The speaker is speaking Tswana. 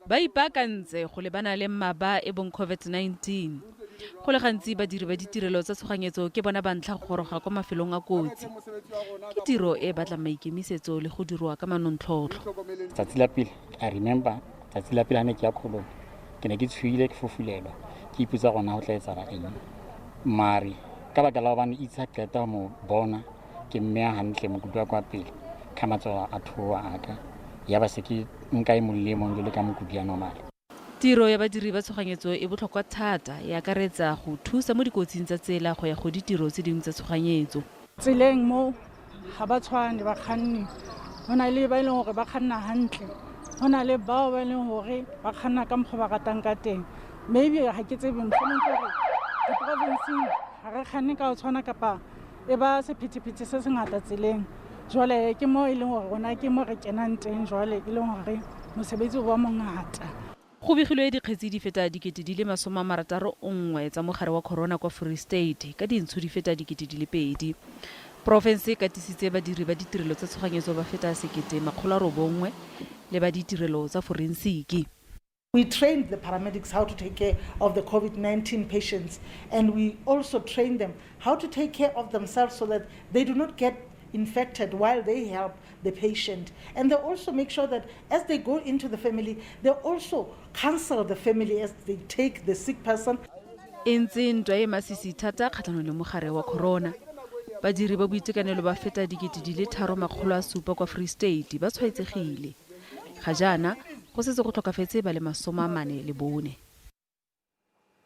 Ba ipaakantse go lebana le mmaba e bong COVID-19. Go le gantsi badiri ba ditirelo tsa tshoganyetso ke bona ba ntlha go goroga kwa mafelong a kotsi. Ke tiro e e batlang maikemisetso le go dirwa ka manontlhotlho. Tsatsi la pele, I remember tsatsi la pele ga ne ke ya kgolong, ke ne ke tshoile, ke fofulelwa, ke ipotsa gona go tla etsala eng. Mare ka baka la gobane itse ga qeta go mo bona, ke mmeya hantle mokudi wa kwa pele, ka matsogo a thoa a ka, ya ba se ke nka e mong le e mong jwalo ka mokudi ya normal. Tiro ya badiri ba tshoganyetso e botlhokwa thata, e akaretsa go thusa mo dikotsing tsa tsela go ya go ditiro tse dingwe tsa tshoganyetso. Tseleng mo ga ba tshwane bakganni, go na le ba e leng gore ba kganna hantle, go na le bao ba e leng gore ba kganna ka mokgwa ba ratang ka teng. Maybe ga ke tsebe, mohlomong ke gore diprovinseng ga re kganne ka go tshwana kapa e ba sephethephethe se se ngata tseleng. Jwale ke mo e leng gore rona ke mo re kenang teng, jwale e leng gore mosebetsi o ba mongata. Go begilwe dikgetsi di feta 61,000 tsa mogare wa corona kwa Free State, ka dintsho di feta 2000. Porofense e katisitse badiri ba ditirelo tsa tshoganyetso ba feta 1900 le ba ditirelo tsa forensiki. We trained the paramedics how to take care of the COVID-19 patients, and we also trained them how to take care of themselves so that they do not get infected while they help the patient. And they also make sure that as they go into the family, they also counsel the family as they take the sick person. E ntse ntwa e masisi thata kgatlhanong le mogare wa corona. Badiri ba boitekanelo ba feta 3700 kwa Free State ba tshwaetsegile. Ga jaana go setse go tlhokafetse ba le 44.